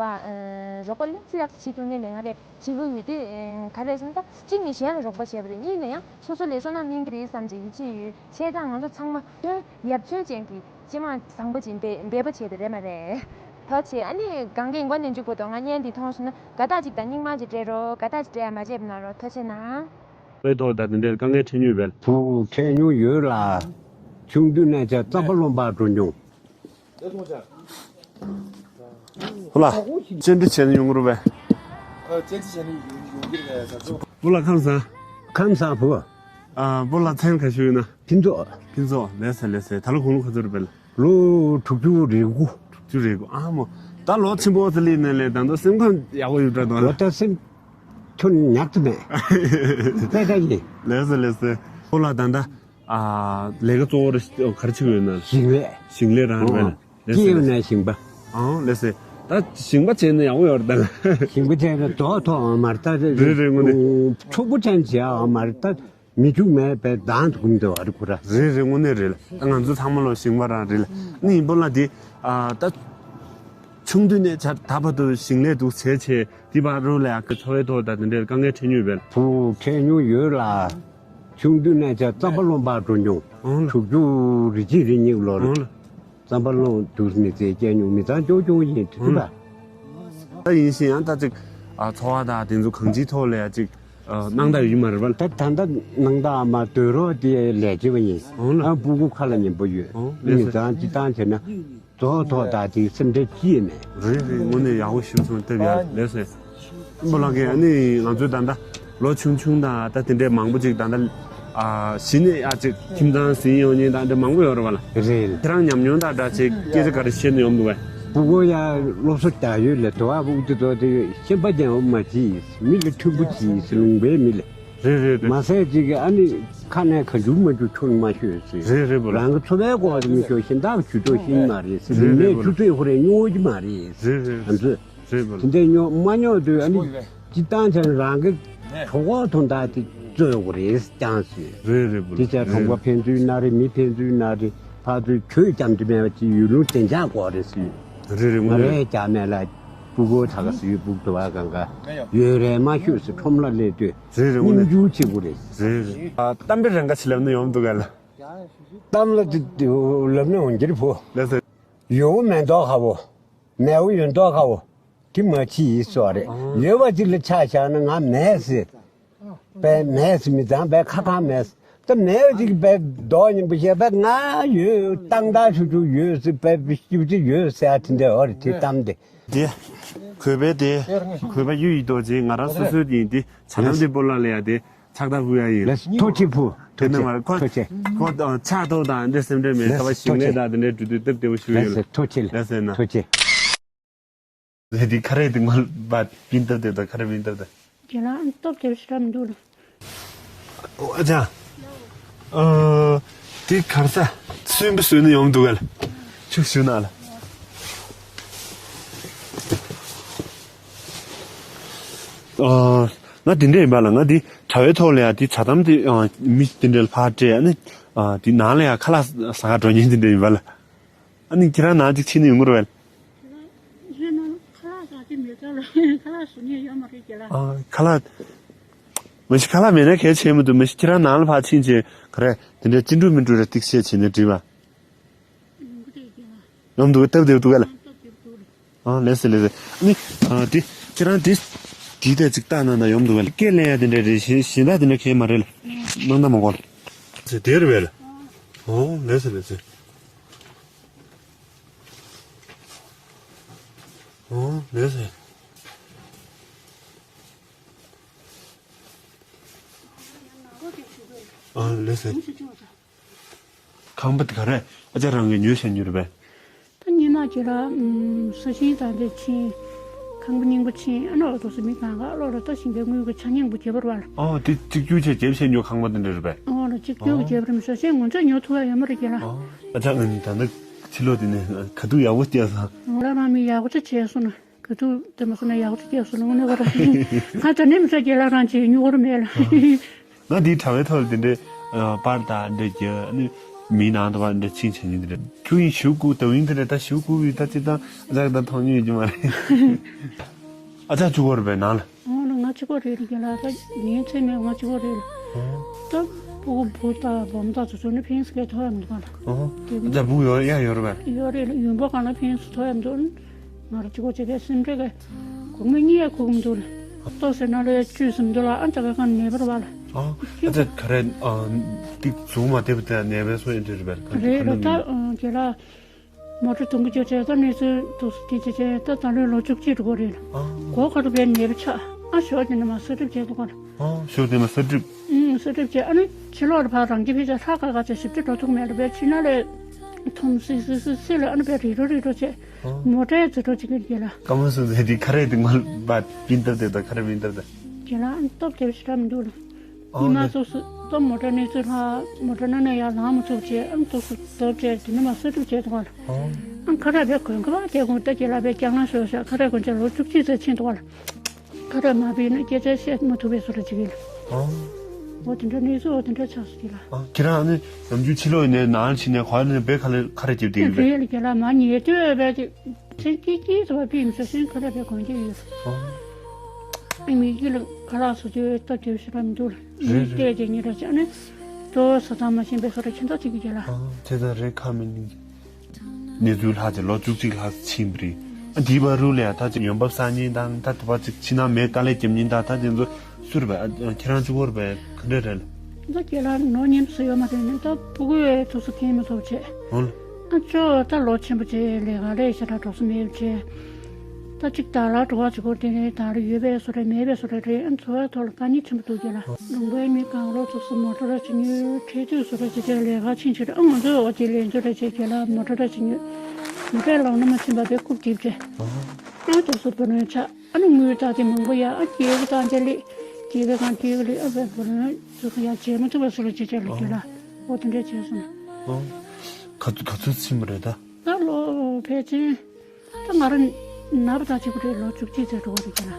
རོགས་པ་ལེགས་སུ་ཡག་བྱེད་ཐུབ་ནས་ལས་ང་ལས་བྱེད་དགོས་ཡོད་དེ། ག་རེ་ཟེར་ན་ད་གཅིག་ནས་གཞན་ལ་རོགས་པ་བྱས་པ་རེད། གཉིས་ནས་ཡང་སོ་སོ་ལ་བསོད་ནམས་ལེན་གི་རེད་བསམ་གྱི་ཡིད་ཆེས་ཡོད། བྱས་ཙང་ང་ཚོ་ཚང་མ་དོན་ཡར་བརྩོན་ཅན་གྱི་སྤྱི་དམངས་བཟང་པོ་ཅིག་འབད་འབད་པ་བྱས་ཏེ་རེད་མ་རེད། ཐུགས་རྗེ་ཆེ། ཨ་ནི་གང་གི་མགོ་ནས་མཇུག་བར་དུ་ང་བརྙན་འདི་མཐོང་སོང་ན་དགའ་རྟགས་ཅིག་དང་སྙིང་མ་ཅིག་སྤྲད་རོགས། དགའ་རྟགས་ཅིག་སྤྲད་ཡ་མ་བརྗེད་པ་གནང་རོགས། ཐུགས་རྗེ་གནང་། དཔེ་ཐོག་དང་དེ་འདྲའི་དཀའ་ངལ་འཕྲད་མྱོང་ཡོད་པས། བུ་འཕྲད་མྱོང་ཡོད་ལ། ཆུང་དུས་ནས་ཀྱང་རྩམ་པ་སློང་པར་འགྲོ་མྱོང་། བུ་ལ་བཅར་འདྲི་བྱས་ནས་ཡོང་གི་རེད་པས། ཨ་བཅར་འདྲི་བྱས་ནས་ཡོང་ཡོང་གི་རེད་པས་ཟེར་ཚོ། བུ་ལ་ཁམས་བཟང་། ཁམས་བཟང་བུ། ཨ་བུ་ལ་མཚན་ག་ཞུ་ཡོད་ན། ཕུན་ཚོགས། ཕུན་ཚོགས། ལགས་སེ་ལགས་སེ། ད་ལོ་དགུང་ལོ་ག་ཚོད་རེད་པས། ལོ་དྲུག་ཅུ་རེ་དགུ། དྲུག་ཅུ་རེ་དགུ། ཨ་མོ། ད་ལོ་ཆེན་པོ་ཙི་ལི་ནས་ལས་ད་ལྟ་སེམས་ཁམས་ཡག་པོ་ཡོད་འདྲ་འདུག་ལ། ལོ་ད་སེམས་ཁྱོན་ཉག་ཏུ་མེད། དཔེ་ད་ཡིན། ལགས་སེ་ལགས་སེ། ཁོ་ལ་ད་ལྟ་ཨ་ལས་ཀ་གཙོ་བོ་རེ་ག་རེ་བྱེད་ཀྱི་ཡོད་ན། ཞིང་ལས། ཞིང་ལས་རང་རེད། ལགས་སེ། སྐྱེས་ནས་ཞིང་པ། ཨང་ལགས་སེ། ད་ཞིང་པ་བྱས་ན་ཡག་པོ་ཡོད་རེད་ད། ཞིང་པ་བྱས་ན་རྡོ་ཐོག་ཨང་མར་ད་རེད་རེད་དངོས་གནས། ཕྱུག་པོ་ཅན་བྱས་ཨང་མར་ད། མི་འཇུག་མེད་པའི་མདང་དུ་འགུམ་དེ་བ་རེད་ཁོ་ར། རེད་རེད་དངོས་གནས་རེད་ལ། ད་ང་ཚོ་ཚང་མ་ལོ་ཞིང་པ་རང་རེད་ལ། ནི་ཡིན་པ་ལ་དེ་ཨ་ད་ཆུང་དུས་ནས་ཆ་ད་བར་དུ་ཞིང་ལས་འདུག་བྱས་བྱས་དེ་བར་རུ་ལ་ཡག་གི་འཚོ་བའི་ཐོག་ད་དེ་འདྲའི་དཀའ་ངལ་འཕྲད་མྱོང་ཡོད་པས། བུ་འཕྲད་མྱོང་ཡོད་ལ། ཆུང་དུས་ནས་ཀྱང་རྩམ་པ་སློང་པར་འགྲོ་མྱོང་། ཨང་ལ། དྲུག་ཅུ་རེ་གཅིག་རེ་གཉིས་ལོར། ཨང་ལ། རྩམ་པ་སློང་དུས་མི་ཚེ་སྐྱེལ་མྱོང་མི་ཚང་ཅོག་ཅོག་ཡིན་དུས་དུས་པ། ད་ཡིན་ཞིང་ཡང་ད་ཅིག་ཨ་འཚོ་བ་དང་དེ་ཚོ་གང་ཅིའི་ཐོག་ལ་ཡང་ཅིག་ཨ་སྣང་དག་ཡོད་མ་རེད་པ། ད་ད་ལྟ་སྣང་དག་མ་སྡོད་རོགས་དེ་ལས་བྱེད་པ་ཡིན། ཨང་ལ། ཨ་སྤུ་གུ་ཁ་ལ་ཉན་པོ་ཡོད། ཨང་ལགས་མི་སོ། ཚང་སྤྱི་བཏང་བྱས་ན་རྫོགས་ཐོག་ད་དེ་སེམས་ཁྲལ་ཅི་ཡང་མེད། རེད་རེད་དངོས་གནས་ཡག་པོ་ཞིག་སོང་བསྟབ་ཡ་ལགས་སེ། སྤུ་ལགས་ཀྱིས་ཨ་ནི་ང་ཚོའི་ད་ལྟ་ལོ་ཆུང་ཆུང་དང་ད་དེ་འདྲའི་མང་པོ་ཅིག་ད་ལྟ་ཨ་གཞི་ནས་ཨ་ཅིག་ཁྱིམ་ཚང་ཟིན་ཡོང་མཁན་ད་འདྲ་མང་པོ་ཡོད་རེད་བ་ལ། རེད། ཁྱེད་རང་ཉམས་མྱོང་དང་འདྲ་ཅིག་སྐད་ཆ་ག་རེ་བཤད་ནས་ཡོང་འདུག་བས། སྤུ་གུ་ཡ་སློབ་གསོ་རྒྱག་ཡུལ་ལ་དུ་བ་སྤུ་གུ་དེ་ཚོ་དེ་ཤེས་པ་ཅན་འོ་མ་གྱིས་མི་ལ་མཐུན་པོ་གྱིས་ལུང་པའི་མི་ལ། རེད་རེད་རེད། མ་ཟད་ཅིག་ཨ་ནི་ཁ་ནས་ག་འཇུག་མ་འཇུག་ཁྱོན་མ་ཤོད་ཟེར། རེད་རེད་བུ་ལགས། རང་གི་འཚོ་བའི་སྐོར་དུ་མི་ཤོད་གཞན་དག་གི་ཇུས་གཏོགས་ཤེས་མ་རེད་ཟེར། རེད་རེད་མི་བུ་ལགས། ཆུ་ཚོད་ཁོ་རེ་སྨྱོ་གི་མ་རེད། རེད་རེད། ང་ཚོས། རེད་བུ་ལགས། དེ་འདྲའི་སྨྱོ་མ་སྨྱོ་དུས་ཨ་ནི་སྤྱི་བཏང་ཆ་རང་གི་གྲོད་ཁོག་དོན་དག་དེ་རྩོད་དགོས་རེད་ཀྱང་ཟེར། རེད་རེད་བུ་ལགས། དེ་ཆ་གྲོང་པ་ཕན་ཚུན་ན་རེ་མི་ཕན་ཚུན་ན་རེ་ཕར་ཚུར་གྱོད་རྒྱབ་འདི་མེད་པ་ཅིག་ཡུལ་ལུང་བདེ་འཇགས་དགོས་རེད་ཟེར། རེད་རེད་དངོས་གནས། ང་རེ་རྒྱ་མེད་ལ་སྤུ་གུ་ད་ག་ཟེར་ཡུལ་སྤུ་གུ་དུ་བ་གང་ག་ཡོད་རེད་མ་ཤོད་ཟེར་ཁྲོམ་ལ་སླེབས་དུས་རེད་རེད་དངོས་གནས། སྙོམས་འཇུག་བྱེད་དགོས་རེད། རེད་རེད། ཨ་གཏམ་དཔེ་རང་ག་ཆེ་ལབ་ན་ཡོང་འདུག་ག་ལ། གཏམ་ལ་དེ་ལབ་ན་འོང་གི་རེད་བུ། ལགས་སེ། ཡོད་མེད་མདོག་ཁ་བོ། མེད་པོ་ཡོད་མདོག་ཁ་བོ། དེ་མ་ཕྱི་ཡིས་སོགས་རེད། ཨང་། ཡོད་པ་ཅིག་ལ་ཆ་བཞག་ན་ང་མེད་ཟེར། པའི་མེད་ཟེར་མི་ཚང་པའི་ཁ་ཁ་མེད་ཟེར། ད་མེད་པ་ཅིག་པའི་མདོག་ཉིན་པོ་བཤད་པའི་ང་ཡོད་ཏང་ཏང་ཆུ་ཆུ་ཡོད་ཟེར་པའི་ཞིབ་ཅིག་ཡོད་ཟེར་ཨ་དེ་འདྲ་འོ་རེད་དེ་གཏམ་དེ། དེ། གུས་པའི་དེ། གུས་པ་གཡུ་ཡི་རྡོ་རྗེ་ང་རང་སོ་སོའི་ཡིན་དེ་ཇ་དམ་དེ་སྤོ་ལགས་ལ་ཡ་དེ་ཕྱག་རྟགས་ཕུལ་ཡ་ཡིན། ལགས་ཐུགས་རྗེ་ཆེ་བུ། དེ་ཐུགས་ནས་མ་རེད་ཁོ་ཐུགས་རྗེ་ཆེ། ཁོ་ཕྱག་ཐོག་དང་འདྲེ་སེམས་འདྲེ་མེད་ད་བ་ཞིང་ལས་དང་དེ་འདྲའི་འགྲོ་དུས་སྟབས་བདེ་བོ་ཞུ་ཡོད། ལགས་ཐུགས་རྗེ་ཆེ་ལགས་ལགས་སེ་ན། ཐུགས་རྗེ་ཆེ། ལས་འདི་ཁ་རས་འདི་ངོ་བ་པིན་སྟབས་བདེ་དང་ཁ་རས་པིན་སྟབས་བདེ། རྒན་ལགས་སྟོབས་རྒྱབ་ཤི་ར་མི་འདུག་ལ། ཨོ་ཨ་ཅག་ཨ། དེ་གང་ས་སུན་པོ་སུན་ནས་ཡོང་འདུག་ག་ལ། ཆུ་ཞུ་ན་ལ། ཨ། ང་དེ་འདྲ་ཡིན་པ་ལ་ང་དེ་དྲ་བའི་ཐོག་ལ་ཡང་དེ་ཇ་དམ་དེ་མི་དེ་འདྲ་ལ་ཕར་སྤྲད་ཨ་ནི་དེ་ནང་ལ་ཡང་ཁ་ལག་ཟ་ག་འགྲོ་མཁན་དེ་འདྲ་ཡིན་པ་ལ། ཨ་ནི་ཁྱེད་རང་ནང་ཅིག་ཕྱིན་ནས་ཡོང་གི་རེད་པས། ཁ་ལག་བཟོ་མཁན་ཡོད་མ་རེད་རྒན་ལགས། ཨ། ཁ་ལག་མ་གཞི་ཁ་ལག་མེད་ན་གལ་ཆེ་མི་འདུག་མ་གཞི་ཁྱེད་རང་ནང་ལ་ཕར་ཕྱིན་བྱས་ག་རེ་དེ་འདྲའི་ཅི་འགྲུབ་མི་འགྲུབ་རེ་ཏིག་བཤད་བྱས་ནས་འགྲིག་པ། ཡོང་གི་རེད་རྒན་ལགས། ཡོང་འདུག་སྟབས་བདེ་པོ་འདུག་ག་ལ། སྟབས་བདེ་པོ་འདུག་རེད། ཨ། ལགས་སོ་ལགས་སོ། ཨ་ནི། ཨ། དེ་ཁྱེད་རང་དེ་དེའི་ཐད་ཅིག་བལྟས་ན་ན་ཡོང་འདུག་ག་ལ། སྐད་ལེན་ཡ་དེ་འདྲ་རེད། གཞན་གཞན་དག་དེ་འདྲ་གས་མ་རེད་ལ། སྣང་དག་མ་གོ་ལ། ཟེར་དེ་རེད་པས་ལ། ཨོ་ལགས་སོ་ལགས་སོ། ཨོ་ལགས་སོ། ཨ་ལགས་སོ། ཁང་པ་དེ་ག་རེ་ཨ་ཅག་རང་གིས་ཉོས་བཞག་ཉོས་རེད་པས། ད་སྔོན་མ་ཁྱེད་རང་ས་ཞིང་དང་དེ་ཕྱིན། ཁང་པ་རྙིང་པ་ཕྱིན། ཨ་ནི་འོ་དེ་ཚོ་མི་གང་ག་ལོག་ལ་ལྟ་བཞིན་པའི་དངུལ་གྱི་ཆ་རྙིང་པོ་བརྒྱབ་པ་རེད་པ་ལ། ཨོ་དེ་གཅིག་གྱུར་བྱས་བརྒྱབ་བྱས་ཉོ་ཁང་པ་དེ་འདྲ་རེད་པས། ཨོ་ལ་གཅིག་གྱུར་གྱིས་བརྒྱབ་རེད་མི་ཤོག་གཞན་ང་ཚོས་ཉོ་ཐུབ་ཡ་ཡོད་མ་རེད་རྒན་ལགས། ཨོ་ཨ་ཅག་ང་ད་ལྟ་ཕྱི་ལོགས་དེ་ནས་ཁ་ཐུག་ཡག་པོ་བསྐྱལ་སོང་། ང་རང་རང་མི་ཡག་པོ་ཅིག་བྱས་སོང་ན། ག་དུས་དེ་མ་སོང་ན་ཡག་པོ་ཅིག་སྐྱེས་སོང་ན་དངོས་གནས་ཁོ་རང་ང་དྲན་ནས་མི་ཚོ་རྒན་ལགས་རང་ཅིག་སྨྱུ་གུ་རུ་མེད་ལ། ང་འདིའི་དྲ་བའི་ཐོག་ལ་དེ་འདྲའི་ཨ་པར་དང་འདྲ་རྒྱག་ཨ་ནི་མིའི་ནང་དུ་བ་འདྲ་ཕྱིན་བྱེད་མཁན་དེ་འདྲ། ཁྱོད་ཡིན་ཞུ་སྐུ་ད་ཡིན་དེ་འདྲ་ད་ཞུ་སྐུ་བི་ད་ཅི་ད་ཨ་ཅག་ད་མཐོང་མྱོང་ཡོད་ཀྱི་མ་རེད། ཨ་ཅག་གཅིག་པོ་རེད་པས་ནང་ལ། ཨོ་ལ་ང་གཅིག་པོ་རེད་རྒན་ལགས། ད་ངའི་མཚན་མེད་ང་གཅིག་པོ་རེད་ལ། ད་སྤུ་གུ་བུ་དང་སྦོམ་དང་ཚོ་ཚོ་ནི་ཕན་སྐད་ཐོག་ཡང་མི་འདུག་ག་ལ། ཨོ་ཨ་ཅག་བུ་ཡོད་ཡ་ཡོད་རེད་པས། ཡོད་རེད་ལ་ཡུན་པོ་གང་ལ་ཕན་སུ་ཐོག་ཡང་མི་འདུག་ང་རང་གཅིག་པོ་བྱས་པའི་སེམས་ཁྲལ་གི་སྒོར་མོ་གཉིས་ཡང་ཁུག་མི་འདུག་ལ། ལྟོ་ཟེར་ན་ལས་བཅུད་ཟིན་འདུག་ལ་ཨ་ཅག་གི་ཁ་ནས་པར་བ་ལ། ཨ་ཨ་ཅག་ག་རེ་ཨ་ཏིག་བཟུང་མ་བསྡད་པ་དེ་ནས་པའི་སོ་ཡིན་དུས་རེད་པས། རེད་ལ་ད་ཨ་རྒན་ལགས། མོ་ཊ་དུང་གི་བཅོས་བྱས་ད་གནས་ཚུལ་འདུག་སེ་དེ་བྱས་བྱས་ད་ད་ལོའི་ལོ་བཅུ་གཅིག་འགྲོ་གི་རེད་ལ། ཨ་གོ་ཁ་རུ་བའི་ནད་པ་ཆགས་ཨ་ཞོགས་དེ་ནས་མ་གསོ་སྒྲུབ་བྱས་འདུག་ག་ལ། ཨ་ཞོགས་དེ་མ་གསོ་སྒྲུབ། ཨུམ་གསོ་སྒྲུབ་བྱས་ཨ་ནི་ཕྱི་ལོགས་ལ་ཕར་རང་གི་ཕི་ཅག་ལྷག་ག་ག་བྱས་ཞིབ་ཕྲ་འགྲོ་ཐུབ་མེད་ལ་བའི་ཕྱི་ནང་ལས་ཐོམ་སི་སི་སི་སི་ལ་ཨ་ནི་བའི་རི་རོ་རི་རོ་བྱས། ཨ་མོ་ཊའི་རྫི་འགྲོ་བྱེད་ཀྱི་རེད་ལ། ཀ་མ་སུ་ཟེར་དེ་ཁ་རས་དེ་ངོ་ལ་པ་པིན་ཏབ་དེ་དང་ཁ་རས་པིན་ཏབ་དེ། རྒན་ལགས་ཨ་ནི་སྟོབས་དེ་བ་ཞིག་རག་མི་འདུག་ལ། ཨ་ཉི་མ་ལེ། སོ་སོ་ད་མོ་ཊ་གནས་ཚུལ་ལྷག་མོ་ཊ་ནང་ནས་ཡར་ལངས་མ་ཐུབ་བྱས་ཨ་ནི་སོ་སོ་སྟོབས་བྱས་དེ་ནས་མ་གསོ་སྒྲུབ་བྱས་འདུག་ག་ལ། ཨ་ཨ་ཁ་རས་བས་གོན་གི་བ་དེ་གོན་ད་རྒན་ལགས་བས་སྐྱག་ལང་ཤོར་ཤག་ཁ་རས་གོན་ཆ་ལོ་བཅུ་གཅིག་ཙམ་ཕྱིན་འདུག་ག་ལ། ཁ་རས་མ་བས་ན་སྐད་ཆ་བཤད་མ་ཐུབ་པའི་བཟོ་འདྲ་བྱེད་ཀྱི་ལ། ཨ་འོ་དེ་འདྲ་གནས་ཚུལ་འོ་དེ་འདྲ་ཆགས་སོང་རྒན་ལགས། ཨ་ཁྱེད་རང་ནི་ནམ་རྒྱུན་ཕྱི་ལོགས་ནས་ནང་ཕྱིན་ནས་ག་ནས་བས་ཁ་ལ་ཁ་རས་རྒྱབ་བསྡད་ཀྱི་རེད། རེད་ལ་རྒན་ལགས་མ་ཉལ་དུས་བས་ཀྱི། སེམས་སྐྱིད་སྐྱིད་ཟེར་བ་ཕིའམ་ཟེར་སེམས་ཁ་རས་པའི་གོན་རྒྱུ་ཡོད། ཨ་མི་ཡིད་ལ་ཁ་ལག་བཟོ་དུས་སྟབས་བདེ་ཞེ་དྲག་མི་འདུག་ལ། རེད་རེད། བལྟས་ཏེ་ཉེ་ར་བྱས་ནས་ལྟོ་ཟ་ཐང་མ་ཤེས་པའི་བཟོ་འདྲ་ཁྱད་མཚར་ཅིག་གི་རྒྱུ་ལ། ཨ་དེ་ད་རེད་ཁ་མི་ཉན། གནས་ཚུལ་ལྷག་ཅིག་ལོ་བཅུ་གཅིག་ལྷག་ཕྱིན་པ་རེད། ཨ་འདིའི་བར་རུ་ལ་ཡ་ད་ཅིག་ཡོང་འབབ་བསགས་མཁན་དང་ད་དུ་བ་ཅིག་ཕྱི་ནང་མི་དཀའ་ལས་རྒྱབ་མཁན་དང་ད་དེ་ཚོ་སུ་རེད་པས། ཨ་ཁྱེད་རང་གཅིག་པོ་རེད་པས་ག་འདྲ་རེད། ད་ཁྱེད་རང་ནོར་ཉམས་སུ་ཡོད་མ་རེད་ནི་ད་ཕྲུ་གུ་ཡས་ཐུགས་སུ་ཁེངས་མི་ཐུབ་བྱས། ཨོ་ལ། ཨ་ཅོ་ད་ལོ་ཆེན་པོ་བྱས་ལས་ཀ་ལས་ཞེ་དྲག་འགྲོ་ས་མེད་བྱས། ད་ཅིག་ད་ལ་འགྲོ་བ་ཅིག་གོ་དེ་ནས་ད་ལ་ཡོད་པའི་བཟོ་འདྲ་མེད་པའི་བཟོ་འདྲ་རེད། ཨ་འཚོ་བའི་ཐོག་ལ་དཀའ་ངལ་ཆེན་པོ་འདུག་རྒྱ་ལ། ལུང་པའི་མི་གང་ལོ་ཚོ་སུ་མོ་ཊ་ར་ཅིག་ཉོས་ཁྲལ་དུས་བཟོ་འདྲ་ཅིག་བྱས་ལས་ཀ་ཕྱིན་ཆེད་ཨ་ང་ཚོས་འོ་དེ་ལས་འཛུལ་འདྲ་བྱས་རྒྱ་ལ་མོ་ཊ་ར་ཅིག་ཉོས། མོ་ཊའི་ལམ་ན་མ་ཕྱིན་པ་དེ་རྐུབ་རྡིབ་བྱས། ཨ་དེ་སུ་བུ་ལོན་ཆགས། ཨ་ནི་དངུལ་རྟགས་དེ་མང་པོ་ཡ་ཨ་སྐྱེས་བུ་དང་དེ་ལས་སྐྱེས་པའི་གང་སྐྱེས་བུ་ལས་ཨ་བའི་བུ་ལོན་ཚུར་ཡ་བྱེད་མ་ཐུབ་པ་སུ་ལ་བྱེད་ཆ་ལ་རྒྱུ་ལ་འོ་དེ་འདྲས་བྱས་སོང་། ཨོ། ག་ཚོད་ག་ཚོད་ཕྱིན་པ་རེད་ད། ད་ལོ་ཕལ་ཆེར་ད་ང་རང་ན་བ་དང་གཅིག་པ་རེད། ལོ་བཅུ་གཅིག་ཙམ་འགྲོ་བ་རེད་ཀྱི་ལ།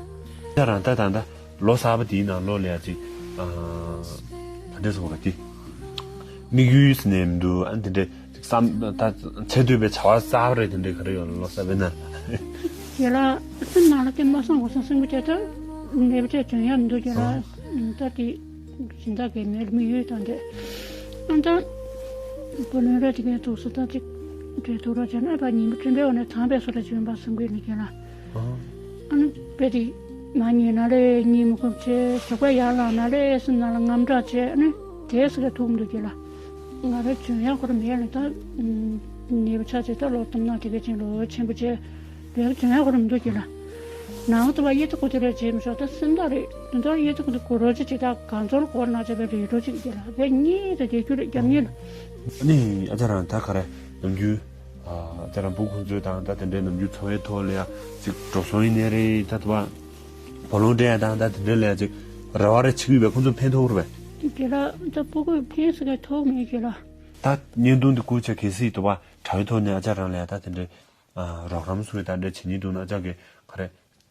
ད་རང་ད་ད་ད་ལོ་གསར་པ་དེའི་ནང་ལོ་ལ་ཡ་ཅིག་ཨ་ག་འདྲས་སོང་བ་ག་དེ་དམིགས་ཡུལ་ཟེར་ནས་མི་འདུག་ཨ་དེ་འདྲས། བསམ་ད་ཚེ་སྟོད་པའི་བྱ་བ་གསར་པ་རེད་དེ་འདྲའི་ག་རེ་ཡོད་ལ་ལོ་གསར་པའི་ནང་། རྒན་ལགས་སེམས་ནང་ལ་དེ་མ་བསམ་གོ་ས་སེམས་པ་དེ་ད་ནད་པ་དེ་འཇོན་ཡག་མི་འདུག་རྒན་ལགས་ད་དེ་སྦྱིན་བདག་གི་མེད་མི་ཡོད་དང་དེ་ཨ་ད་བུ་ལོན་རེ་དེ་གའི་ཐུགས་སུ་ད་ཅིག་འདྲེ་ཐུག་རོགས་བྱས་ན་ཨ་ཕ་ཉིན་པ་སྤྲིན་པའི་འོག་ནས་དྭངས་པའི་བཟོ་འདྲ་བྱོན་པ་བསམ་གི་ནི་རྒན་ལགས། ཨ་ནི་དཔེ་དེ་མ་ཉལ་ན་ལས་གཉིད་མི་ཁུག་བྱས་ཞོགས་པ་ཡར་ལངས་ན་ལས་སེམས་ནང་ལ་དངངས་སྐྲག་བྱས་ཨ་ནི་དེ་སི་ཀ་ཐུག་མི་འདུག་རྒན་ལགས། ང་རང་འཇོན་ཡག་ཁོ་རང་མེད་ལ་ད། ཉེ་བ་ཆ་ཆེ་ད་ལོ་གཏམ་ན་དེ་ག་ཅན་ལོ་ཆེན་པོ་བྱས། བེག་འཇོན་ཡག་ཁོ་རང་མི་འདུག་རྒན་ལགས། ནང་དུ་བ་ཡེ་ཏི་ཀུ་ཏི་རེ་བྱས་མི་ཤོག་ད་སེམས་ཐག་རེད་དུ་ད་ཡེ་ཏི་ཀུ་ཏི་ཀུ་རོ་ཅི་ཅི་ད་གང་ཚོར་གོར་ན་ཅེ་བེ་རེ་རོ་ཅིག་རྒན་ལགས་བེ་གཉིས་ད་དེ་རྒྱུ་རེད་རྒྱབ་གཉིས་ལ། ཨ་ནི་ཨ་ཅག་རང་ད་ག་རེ་ནམ་རྒྱུན་ཨ་ཅག་རང་བུ་ཁོང་ཚོའི་དང་ད་དེ་འདྲའི་ནམ་རྒྱུན་འཚོ་བའི་ཐོག་ལ་ཡ་ཅིག་འགྲོ་སོང་ཡིན་ནའི་རེད་ད་དུ་བ། བུ་ལོན་སྤྲད་ཡ་དང་ད་དེ་འདྲའི་ལས་ཅིག་རེ་བ་རེ་བྱེད་ཀྱི་ཡོད་པས་ཁོང་ཚོ་ཕན་ཐོགས་རེད་པས། དེ་ལ་ད་སྤུ་གུས་ཕན་སི་ཀའི་ཐོགས་མེད་ཀྱི་ལ། ད་བརྙན་ཐུང་འདི་སྐུ་ཆ་གལ་སྲིད་དུ་བ་དྲ་བའི་ཐོག་ནས་ཨ་ཅག་རང་ལ་ཡ་ད་དེ་འདྲའི་རོགས་རམ་སུ་རེ་ད་འདྲ་བྱེད་ཉིན་འདུག་ན་ཨ་ཅག་གི་ག་རེ་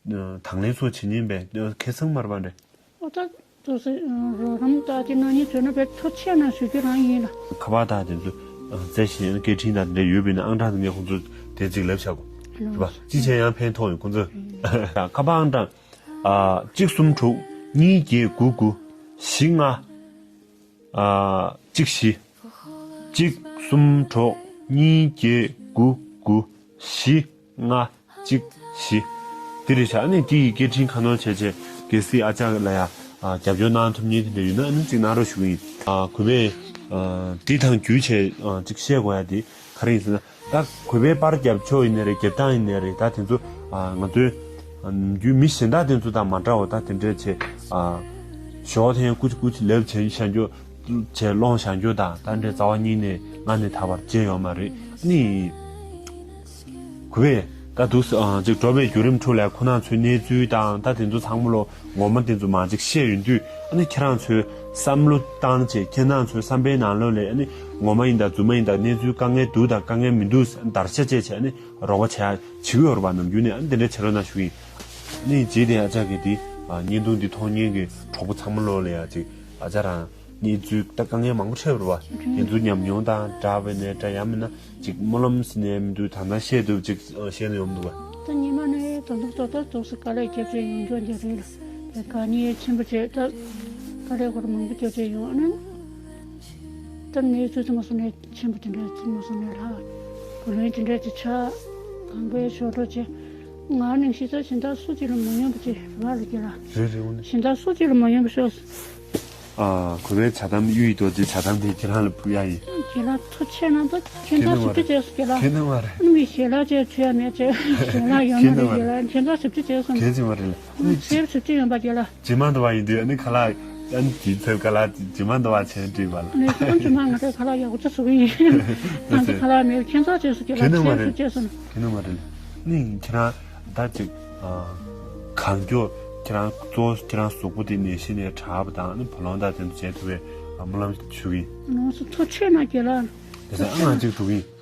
དང་ལེན་སུ་བྱེད་ཉིན་པས་ཁེ་སང་མར་བ་འདྲ། ཨོ་ད་དུ་སི་རོགས་རམ་ད་དེ་ནང་ཉིན་བྱོན་ན་བས་ཐོ་ཆེ་ན་ཞུ་རྒྱུ་རང་ཡིན་ལ། ཁ་པར་ད་དེ་ཚོ་རྩེ་ཞིང་སྐད་འཕྲིན་ད་དེ་འདྲ་ཡོད་པས་ན་ཨང་གྲངས་དེ་ངས་ཁོང་ཚོ་དེ་ཅིག་ལབ་བྱ་དགོས། རེད་པ། གཅིག་བྱས་ཡང་ཕན་ཐོགས་ཡོད་ཁོང་ཚོས། ཁ་པར་ཨང་གྲངས། ཨ། གཅིག་གསུམ་དྲུག་གཉིས་བརྒྱད་དགུ་དགུ་བཞི་ལྔ། ཨ། གཅིག་བཞི། གཅིག་གསུམ་དྲུག་གཉིས་བརྒྱད་དགུ་དགུ་བཞི་ལྔ་གཅིག་བཞི། འདི་རེད་ཤག་ཨ་ནི་འདི་ཡི་སྐད་འཕྲིན་ཁ་སྣོན་བྱས་བྱས་གལ་སྲིད་ཨ་ཅག་ལ་ཡ། ཨ། རྒྱབ་སྐྱོར་གནང་ཐུབ་མཁན་དེ་འདྲ་ཡོད་ན་ཨ་ནི་གཅིག་གནང་རོགས་ཞུ་གི་ཡིན། ཨ། གུས་པས། ཨ། འདི་དང་རྒྱུད་བྱས། ཨ། གཅིག་བཤད་དགོས་ཡ་དེ་ག་རེ་ཡིན་ཟེར་ན། ད་གུས་པའི་པར་རྒྱབ་ཕྱོགས་ཡིན་ནའི་རེད། རྒྱབ་སྟངས་ཡིན་ནའི་རེད། ད་དེ་ཚོ། ཨ། ང་ཚོའི། ཨ། རྒྱུད་མི་གཞན་དག་དེ་ཚོ་དང་མ་འདྲ་བ། ད་དེ་འདྲས་བྱས། ཨ། ཞོགས་ཐེངས་ཀུ་ཅི་ཀུ་ཅི་ལབ་བྱས་བཞག་རྒྱུ། བྱས་སློང་བཞག་རྒྱུ་དང་། ད་འདྲའི་རྩ་བ་ཉིད་ནས་ང་ནས་ད་བར་བརྗེད་ཡོད་མ་རེད། ཨ་ནི། གུས་པས་ད་དུ། ཨ། ཅིག་འགྲོ་བའི་བརྒྱུད་རིམ་ཁྲོད་ལ་ཁོ་རང་ཚོའི་གནས་ཚུལ་དང་། ད་དེ་ཚོ་ཚང་མ་ལོ་ངོ་མ་དེ་ཚོ་མར་ཅིག་བཤད་ཡོང་དུས། ཨ་ནི་ཁྱེད་རང་ཚོས་བསམ་བློ་བཏང་བྱས། ཁྱེད་རང་ཚོའི་བསམ་པའི་ནང་ལོགས་ལ་ཨ་ནི་ངོ་མ་ཡིན་དང་རྫུན་མ་ཡིན་དང་། གནས་ཚུལ་དཀའ་ངལ་འདུག་དང་དཀའ་ངལ་མི་འདུག་བརྡར་ཤ་བཅད་བྱས། ཨ་ནི་རོགས་པ་བྱེད་ཡ་བྱེད་ཀྱི་ཡོད་རེད་པ། ནམ་རྒྱུན་ནས་ཨ་ནི་དེ་འདྲ་བྱེད་རོགས་གནང་ཞུ་གི་ཡིན། ཨ་ནི་རྗེས་དེ་ཨ་ཅག་གི་དེ། ཨ། བརྙན་ཐུང་འདི་མཐོང་མཁན་གྱི་གྲོགས་པོ་ཚང་མ་ལོ་ལ་ཡ་ཅིག་ཨ་ཅག་རང་གནས་ཚུལ་ད་དཀའ་ངལ་མང་པོ་འཕྲད་པ་རེད་པ། དེ་ཚོ་ཉམས་མྱོང་དང་འདྲ་བའི་ནས་འདྲ། ཡང་མིན་ན་ཅིག་སྨོན་ལམ་ཟེར་ནས་མི་འདུག་ད་ལྟ་བཤད་འདུག་ཅིག་ཨ། བཤད་ན་ཡོང་མི་འདུག་པ། ད་ཉི་མ་ནས་ད་དུང་ཏོག་ཏོག་ཏོག་ཙམ་དཀའ་ལས་རྒྱབ་བྱས་ཡོང་རྒྱུ་འདི་རེད་ལ། དེ་དཀའ་ངལ་ཆེན་པོ་བྱས། ད་དཀའ་ལས་ཁོ་རང་མང་པོ་རྒྱབ་བྱས་ཡོང་ཨ་ནི། ད་གནས་ཚུལ་དེ་མ་སོང་ནས་ཆེན་པོ་དེ་འདྲ་ཅིག་མ་སོང་ནས་ལ། བུ་ལོན་དེ་འདྲ་ཅིག་ཆགས། གང་པའི་ཞོར་འགྲོ་བྱས། ང་ནི་གཞི་རྩ་གཞན་དག་སུ་གཅིག་ལ་མ་ཡོང་བ་ཅིག་རེད་པ་ལ་རྒྱལ་ལ། རེད་རེད། འོ་ན། གཞན་དག་སུ་གཅིག་ལ་མ་ཡོང་བ་ཤོག་ཨ། གུས་པའི་ཇ་དམ། གཡུ་ཡི་རྡོ་རྗེ་ཇ་དམ་དེ་ཁྱེད་རང་ལ་ཕུལ་ཡ་ཡིན། རྒན་ལགས་ཐུགས་རྗེ་ཆེ་གནང་། ད་ཁྱེད་ཚོ་ཟུར་ཁྲིད་བྱས་སོང་རྒན་ལགས། ཁྱེད་རང་མ་རེད། ཨ་ནི་མི་ཞལ་ལག་ཅིག་མཆོད་ཡ་མེད་ཅེས། ཞལ་ལག་ཡོད་མ་རེད་རྒན་ལགས། ཁྱེད་ཚོ་ཟུར་ཁྲིད་བྱས་སོང་། གལ་ཆེ་བ་རེད་ལ། ཨ་ནི་སེམས་ཟུར་ཁྲིད་ཡོང་པ་རྒན་ལགས། རྗེས་མ་འདི་བ་ཡིན་དུས་ཨ་ནི་ཁ་ལག་ཨ་ནི་དེའི་ཚབ་ཁ་ལག་རྗེས་མ་འདི་བ་བྱས་བྲིས་པ་ལ། ཨ་ནི་ཁྱེད་རང་རྗེས་མ་ང་ཚོའི་ཁ་ལག་ཡག་པོ་ཅིག་བཟོ་གི་ཡིན། ང་ཚོ་ཁ་ལག་མེད། ཁྱེད་ཚོ་བྱས་སོང་རྒན་ལགས། ཁྱེད་ཚོ་ཟུར་ཁྲིད་བྱས་སོང་། ཁྱེད་རང་མ་རེད་ལ། ཨ་ནི་ཁྱེད་རང་ད་ཅིག་ཨ། གང་མགྱོགས་ཁྱེད་རང་གཙོ་བོ་ཁྱེད་རང་གཟུགས་པོ་དེ་ནད་གཞི་ནས་དྲག་པ་དང་། ཨ་ནི་བུ་ལོན་དང་དེ་ཚོ་བྱེད་ཐུབ་པའི་སྨོན་ལམ་ཞུ་གི་ཡིན། ལགས་སོ། ཐུགས་རྗེ་ཆེ་གནང་རྒན་ལགས། དེ་ཚོ་ཨ་ང་གཅིག་འགྲོ་གི་ཡིན།